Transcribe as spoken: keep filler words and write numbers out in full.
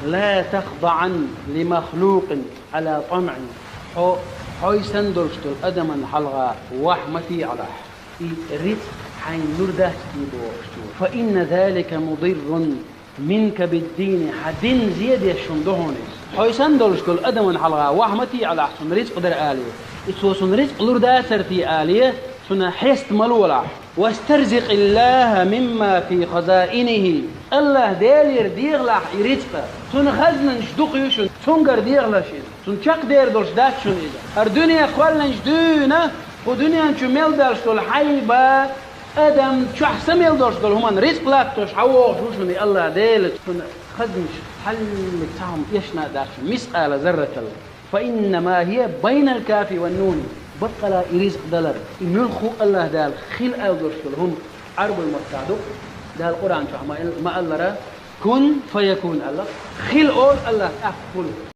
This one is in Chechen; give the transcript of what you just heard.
لا تخضعن لمخلوق على طمع. Хьо, хьо санна долуш долу адаман хьалха ваха ма тийгӀалахь. И рицкъ хьайна лур дац те бохуш цо. فإن ذلك مضر منك بالدين. Хьан динна зен деш хӀума ду хьуна иза. Хьо санна долуш долу адаман хьалха ваха ма тийгӀалахь, цунна рицкъ дара алий. И цо цунна рицкъ лур дацара те алий, цунна хьеста ма лолахь. واسترزق الله مما في خزائنه. АллахӀ Делера дехалахь и рицкъа. Цунна хазнанаш дукха ю шуна. Цуьнгара дехалаш иза. Цунна чекхдер долуш дац шуна иза. ХӀара дуьне кхоьллинчу дуьйна, кху дуьнен чу мел баьллаш долу хьайба, адам чохь са мел долуш долу хӀуманна рицкъ латтош хьан вогӀуш ву шуна и АллахӀ Дела. Цунна хазнанаш хьаллиг цхьа хӀума эшна а дац шуна, мискъала зарратал. فإنما هي بين الكاف والنون. Баккъала и ризкъ далар, и муьлхха а АллахӀ Дала хила аьлла долуш долу хӀума Ӏарбойн маттахь ду. Дала Къуръан чохь ма-, ма-аллара: «Кун фаякун», аьлла, «Хила», олу АллахӀа, тӀаккха хуьлу.